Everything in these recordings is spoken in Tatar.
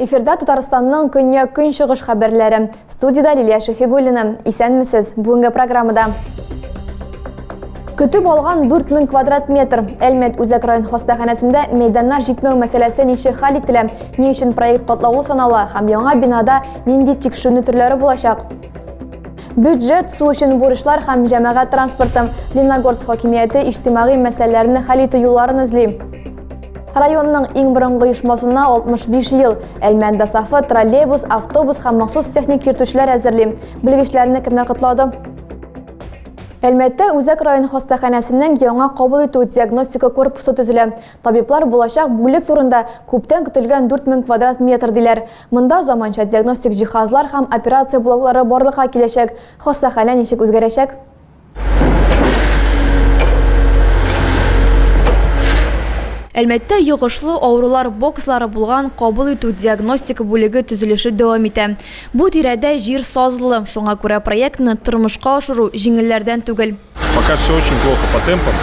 Эфирда Татарстанның көньяк-көнчыгыш хәбәрләре. Студиядә Лилия Шәфигуллина. Исәнмесез. Бүгенге программада Көтеп алган 4000 квадрат метр. Әлмәт үзәк район хастаханәсендә мәйданнар җитмәү мәсьәләсе ничек хәл ителә? Ни өчен проект катлаулы санала һәм яңа бинада нинди тикшеренү төрләре булачак? Бюджет, су өчен бурычлар һәм җәмәгать транспорты. Лениногорск хакимияте иҗтимагый мәсьәләләрне хәл итү юлларын эзли. Районның иң борынгы оешмасына 65 ел. Әлмәт ДОСАФы троллейбус, автобус һәм махсус техник йөртүчеләр әзерли. Белгечләрне кемнәр котлады? Әлмәттә үзәк район хастаханәсенең яңа кабул итү диагностика корпусы төзелә. Табиблар булачак бүлек турында күптән көтелгән 4000 квадрат метр диләр. Монда заманча диагностик җиһазлар һәм операция блоклары барлыкка киләчәк. Хастаханә ничек үзгәрәчәк? Әлмәттә йогышлы авырулар бокслары булган кабул итү диагностика бүлеге төзелеше дәвам итә. Бу тирәдә җир сазлы, шуңа күрә проектны тормышка ашыру җиңелләрдән түгел. Пока все очень плохо по темпам.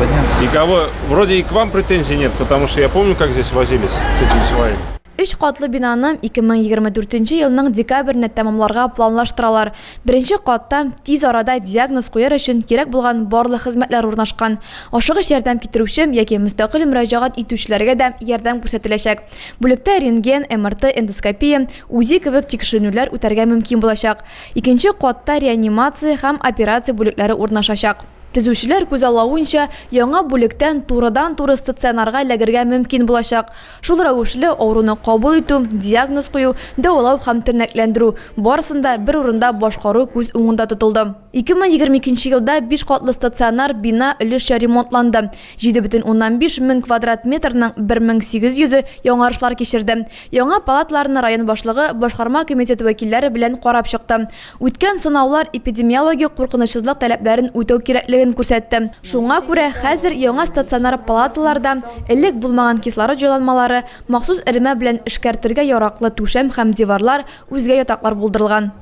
Понятно. Никого, вроде и к вам претензий нет, потому что я помню, как здесь возились с этими сваями. Өч катлы бинаны 2024 елның декабренә тәмамларга планлаштыралар. Беренче катта тиз арада диагноз куяр өчен кирәк булган барлык хезмәтләр урнашкан. Ашыгыч ярдәм китерүче яки мөстәкыйль мөрәҗәгать итүчеләргә дә ярдәм күрсәтеләчәк. Бүлектә рентген, МРТ, эндоскопия, УЗИ кебек тикшеренүләр үтәргә мөмкин булачак. Икенче катта реанимация һәм операция бүлекләре урнашачак. Төзүчеләр күзаллавынча, яңа бүлектән турыдан-туры стационарга эләгергә мөмкин булачак. Шул рәвешле, авыруны кабул итү, диагноз кую, дәвалау һәм тернәкләндерү, барысын да бер урында башкару күз уңында тотылды. 2022 елда биш катлы стационар бина өлешчә ремонтланды. 7,5 мең квадрат метрның 1800-е яңарышлар кичерде. Яңа палаталарны район башлыгы башкарма комитет вәкилләре белән карап чыкты. Үткән сынаулар эпидемиологик куркынычсызлык таләпләрен үтәү кирәклеген күрсәтте. Шуңа күрә хәзер яңа стационар палаталарда элек булмаган кислород җайланмалары, махсус эремә белән эшкәртергә яраклы түшәм һәм диварлар, үзгә ятаклар булдырылган.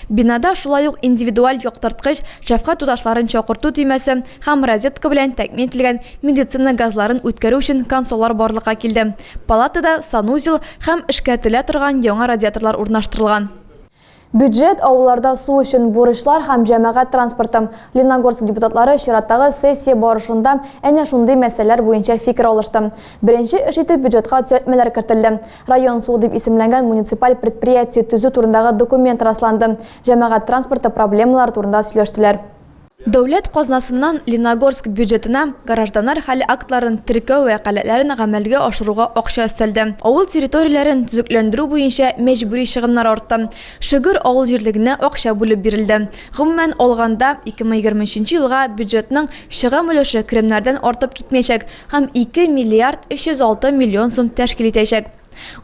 Бинада шулай ук индивидуаль яктырткыч, шәфкать туташларын чакырту төймәсе һәм розетка белән тәэмин ителгән медицина газларын үткәрү өчен консольлар барлыкка килде. Палатада санузел һәм эшкәртелә торган яңа радиаторлар урнаштырылган. Бюджет, авылларда су өчен бурычлар һәм җәмәгать транспорты. Лениногорск депутатлары чираттагы сессия барышында әнә шундый мәсьәләләр буенча фикер алышты. Беренче эш итеп бюджетка төзәтмәләр кертелде. Район суы дип исемләнгән муниципаль предприятие төзү турындагы документ расланды. Җәмәгать транспорты проблемалары турында сөйләштеләр. Дәүләт казнасыннан Лениногорск бюджетына гражданнар хәл актларын теркәү вәкаләтләрен гамәлгә ашыруга акча өстәлде. Авыл территорияләрен төзекләндерү буенча мәҗбүри чыгымнар артты. Шөгер авыл җирлегенә акча бүлеп бирелде. Гомумән алганда, 2023 елга бюджетның чыгым өлеше керемнәрдән артып китмәячәк һәм 2 миллиард 306 миллион сум тәшкил итәчәк.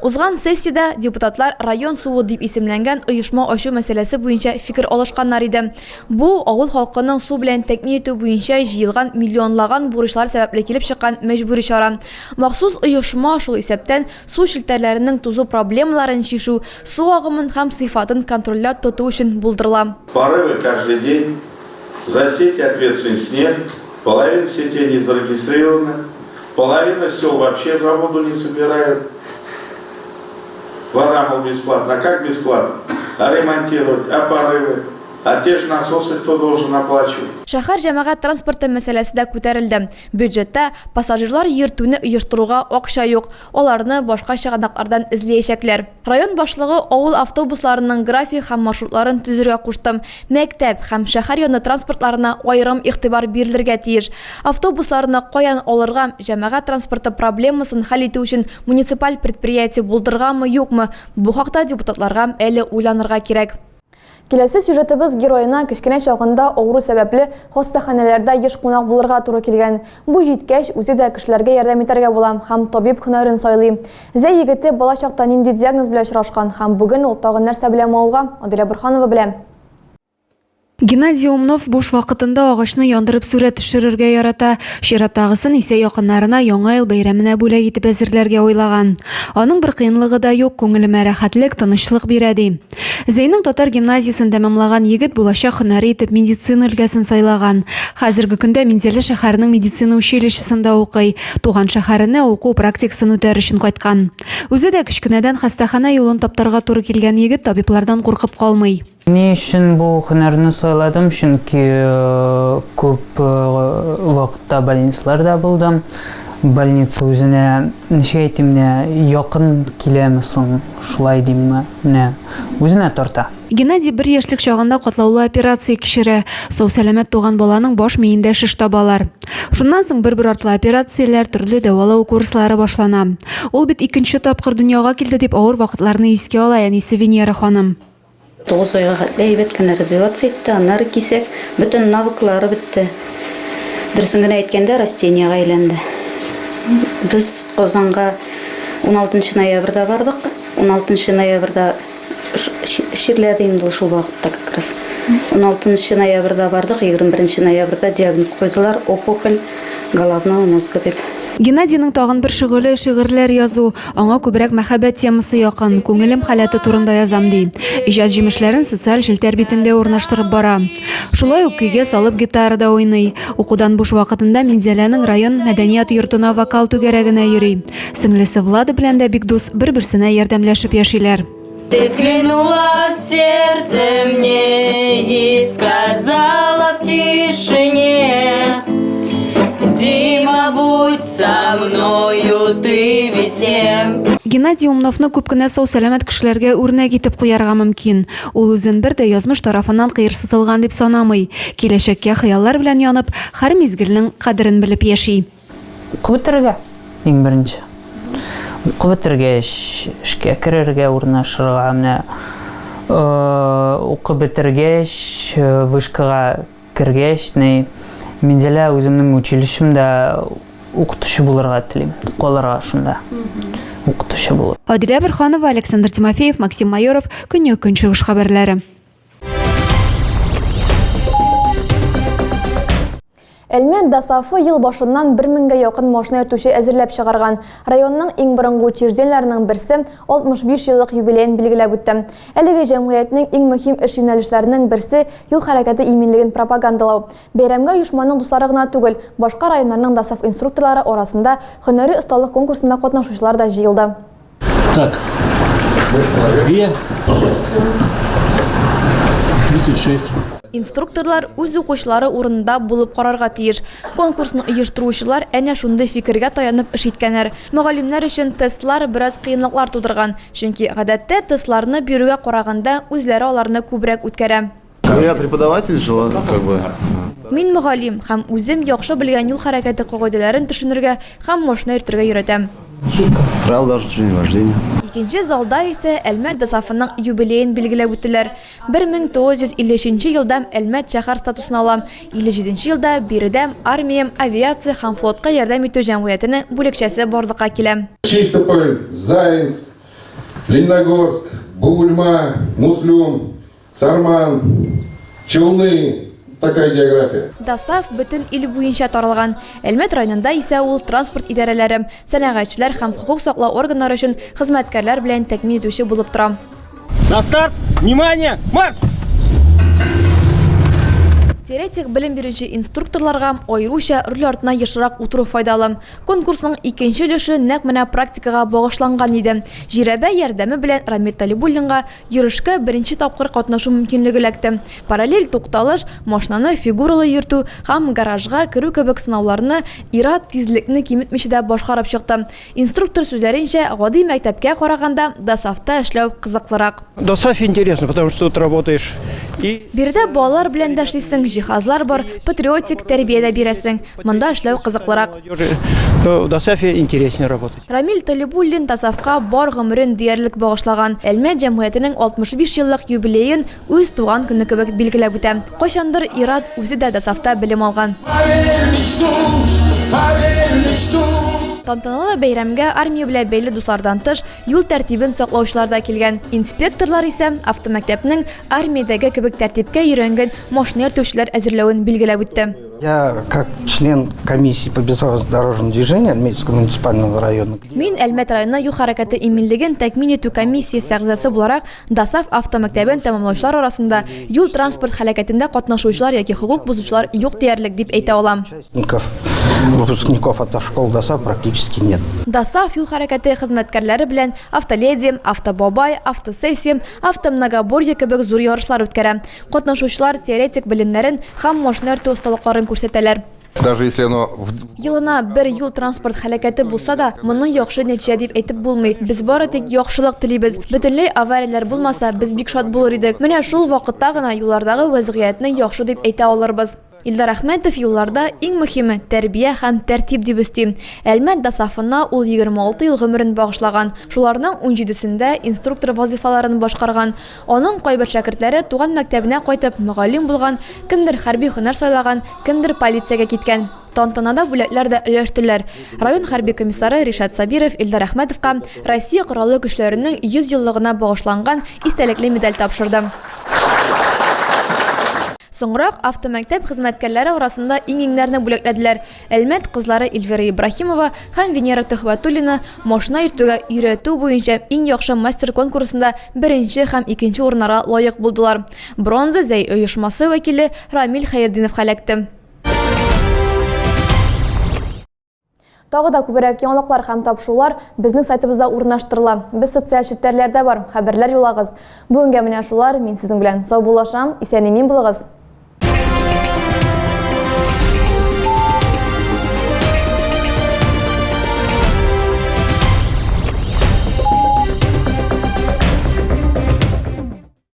Узган сессиядә депутатлар район суы дип исемләнгән оешма ачу мәсьәләсе буенча фикер алышканнар иде. Бу, авыл халкының су белән тәэмин итү буенча җыелган миллионлаган бурычлар сәбәпле килеп чыккан мәҗбүри чара. Махсус оешма, шул исәптән, су челтәрләренең тузу проблемаларын чишү, су агымын һәм сыйфатын контрольдә тоту өчен булдырыла. Порывы каждый день, за сети ответственность нет, половина сетей не зарегистрирована. Половина сел вообще за воду не собирают. Вода, мол, бесплатно. А как бесплатно? А ремонтировать, а порывы? А те же насосы кто должен оплачивать? Шәһәр җәмәгать транспорты мәсьәләсе дә күтәрелде. Бюджетта пассажирлар йөртүне оештыруга акча юк, аларны башка чыганаклардан эзләячәкләр. Район башлыгы авыл автобусларының график һәм маршрутларын төзергә кушты. Мәктәп һәм шәһәр яны транспортларына аерым игътибар бирелергә тиеш. Автобусларны каян алырга, җәмәгать транспорты проблемасын хәл итү өчен муниципаль предприятие булдырыргамы, юкмы, бу хакта депутатларга әле уйланырга кирәк. Киләсе сюжетыбыз героена кечкенә чагында авыру сәбәпле хастаханәләрдә еш кунак булырга туры килгән. Буй җиткәч, үзе дә кешеләргә ярдәм итәргә була һәм табиб һөнәрен сайлый. Зәй егете бала чакта нинди диагноз белән очрашкан һәм бүген ул тагын нәрсә белән мавыга, Аделя Борһанова белә. Геннадий Умнов буш вакытында агачны яндырып сурәт төшерергә ярата. Чираттагысын исә якыннарына Яңа ел бәйрәменә бүләк итеп әзерләргә уйлаган. Аның бер кыенлыгы да юк, күңелемә рәхәтлек, тынычлык бирә, ди. Зәйнең татар гимназиясен тәмамлаган егет булачак һөнәре итеп медицина өлкәсен сайлаган. Хәзерге көндә Мензеле шәһәренең медицина училищесында укый. Туган шәһәренә уку практикасын үтәр өчен кайткан. Үзе дә кечкенәдән хастаханә юлын таптарга туры килгән егет табиблардан куркып калмый. Ни өчен бу һөнәрне сайладым? Чөнки күп вакытта больницаларда булдым. Больница үзенә, ничек әйтим, менә якын киләме соң, шулай димме, менә үзенә тарта. Геннадий бер яшьлек чагында катлаулы операция кичерә. Сау-сәламәт туган баланың баш миендә шеш табалар. Шуннан соң бер-бер артлы операцияләр, төрле дәвалау курслары башлана. Ул бит икенче тапкыр дөньяга килде, дип авыр вакытларны искә ала әнисе Венера ханым. 9 айга хәтле әйбәт кенә развиваться итте, аннары кисәк бөтен навыклары бетте. Дөресен генә әйткәндә, растениегә әйләнде. Без Казанга 16 ноябрьдә бардык. 16 ноябрьдә чирләде инде ул шул вакытта как раз. 16 ноябрьдә бардык, 21 ноябрьдә диагноз куйдылар, опухоль головного мозга дип. Геннадийның тагын бер шөгыле, шигырьләр язу. Аңа күбрәк мәхәббәт темасы якын, күңелем халәте турында язам, ди. Иҗат җимешләрен социаль челтәр битендә урнаштырып бара. Шулай ук көйгә салып гитарада уйный. Укудан буш вакытында Минзәләнең район мәдәният йортына вокал түгәрәгенә йөри. Сеңлесе Влада белән дә бик дус, бер-берсенә ярдәмләшеп яшиләр. Ты взглянула в сердце мне и сказала в тишине, Дима, будь со мною ты везде. Геннадий Умновны күп кенә сау-сәламәт кешеләргә үрнәк итеп куярга мөмкин. Ул үзен бер дә язмыш тарафыннан кыерсытылган дип санамый. Киләчәккә хыяллар белән янып, һәр мизгелнең кадерен белеп яши. Укып бетерергә, иң беренче. Укып бетергәч, эшкә керергә, урнашырга. Менә укып бетергәч, вышкага кергәч, ни, Мензелә үземнең училищемда укытучы булырга телим. Калырга шунда. Укытучы булып. Адилә Борһанова, Александр Тимофеев, Максим Майоров, Көньяк-Көнчыгыш хәбәрләре. Әлмәт ДОСААФы ел башыннан бер меңгә якын машина йөртүче әзерләп чыгарган. Районның иң борынгы учреждениеләренең берсе 65 еллык юбилеен билгеләп үтте. Әлеге җәмгыятьнең иң мөһим эш юнәлешләренең берсе юл хәрәкәте иминлеген пропагандалау. Бәйрәмгә оешманың дуслары гына түгел, башка районнарның ДОСААФ инструкторлары арасында һөнәри осталык конкурсында катнашучылар да җыелды. Так, две, 36. Инструкторлар үз укучылары урынында булып карарга тиеш. Конкурсны оештыручылар әнә шундый фикергә таянып эш иткәннәр. Мөгаллимнәр өчен тестлар бераз кыенлыклар тудырган. Чөнки, гадәттә, тестларны бирүгә караганда, үзләре аларны күбрәк үткәрә. Ну, я преподаватель же, как бы. Мин мөгаллим һәм үзем яхшы белгән юл хәрәкәте кагыйдәләрен төшенергә һәм машина йөртергә өйрәтәм. Правила дорожного движения. Икенче залда исә Әлмәт ДОСААФының юбилеен билгеләп үттеләр. 1953 елда Әлмәт шәһәр статусын ала. 57 елда биредә армия, авиация һәм флотка ярдәм итү җәмгыятенең бүлекчәсе барлыкка килә. Чистополь, Заинск, Лениногорск, Бугульма, Муслюм, Сарман, Челны, такая география. ДОСААФ бөтен ил буенча таралган. Әлмәт районында исә ул транспорт идарәләре, сәнәгатьчеләр һәм хокук саклау органнары өчен хезмәткәрләр белән тәэмин итүче булып тора. На старт! Внимание! Марш! Теоретик белем бирүче инструкторларга аеруча руль артына ешрак утыру файдалы. Конкурсның икенче өлеше нәкъ менә практикага багышланган иде. Жирәбә ярдәме белән Рамил Талибуллинга Йөрешкә беренче тапкыр катнашу мөмкинлеге эләкте. Параллель тукталыш, машинаны фигуралы йөртү һәм гаражга керү кебек сынауларны ир-ат тизлекне киметмичә дә башкарып чыкты. Инструктор сүзләренчә, гади мәктәпкә караганда, ДОСААФта эшләү кызыклырак. ДОСААФ интересно, потому что тут работаешь и. Биредә балалар белән дә эшлисең, җиһазлар бар, патриотик тәрбия дә бирәсең. Монда эшләү кызыклырак. В ДОСААФе интереснее работать. Рамил Талибуллин ДОСААФка бар гомерен диярлек багышлаган. Әлмәт җәмгыятенең 65 еллык юбилеен үз туган көне кебек билгеләп үтә. Кайчандыр ир-ат үзе дә ДОСААФта белем алган. Тантаналы бәйрәмгә армия белән бәйле дуслардан тыш, юл тәртибен саклаучылар да килгән. Инспекторлар исә автомәктәпнең армиядәге кебек тәртипкә өйрәнгән машина йөртүчеләр әзерләвен билгеләп үтте. Я как член комиссии по безопасности дорожного движения Альметьевского муниципального района. Мин Әлмәт районы юл хәрәкәте иминлеген тәэмин итү комиссиясе әгъзасы буларак ДОСААФ автомәктәбен тәмамлаучылар арасында юл-транспорт һәлакәтендә катнашучылар яки хокук бозучылар юк диярлек дип әйтә алам. Выпускников автошкол ДОСААФ практически нет. ДОСААФ юл хәрәкәте хезмәткәрләре белән Автоледи, Автобабай, Автосессия, Автомногоборье кебек зур ярышлар үткәрә. Катнашучылар теоретик белемнәрен һәм машина йөртү осталыкларын күрсәтәләр. Даже если оно Елына бер юл-транспорт һәлакәте булса да, моны яхшы нәтиҗә дип әйтеп булмый. Без бары тик яхшылык телибез. Бөтенләй аварияләр булмаса, без бик шат булыр идек. Менә шул вакытта гына юллардагы вәзгыятьне яхшы дип әйтә алырбыз. Илдар Әхмәтов юлларда иң мөһиме, тәрбия һәм тәртип дип өсти. Әлмәт ДОСААФына ул 26 ел гомерен багышлаган, шуларның унҗидесендә инструктор вазыйфаларын башкарган. Аның кайбер шәкертләре туган мәктәбенә кайтып мөгаллим булган, кемдер хәрби һөнәр сайлаган, кемдер полициягә киткән. Тантанада бүләкләр дә өләштеләр. Район хәрби комиссары Ришат Сабиров Илдар Әхмәтовка Россия Кораллы Көчләренең 100 еллыгына багышланган истәлекле медаль тапшырды. Соңрак автомәктәп хезмәткәрләре арасында иң-иңнәрне бүләкләделәр. Әлмәт кызлары Эльвира Ибраһимова һәм Венера Төхвәтуллина машина йөртүгә өйрәтү буенча иң яхшы мастер конкурсында беренче һәм икенче урыннарга лаек булдылар. Бронза Зәй оешмасы вәкиле Рамил Хәертдиновка эләкте. Тагы да күбрәк яңалыклар һәм тапшырулар безнең сайтыбызда урнаштырыла. Без социаль челтәрләрдә бар, хәбәрләр юллагыз. Бүгенгә менә шулар, мин сезнең белән саубуллашам, исән-имин булыгыз.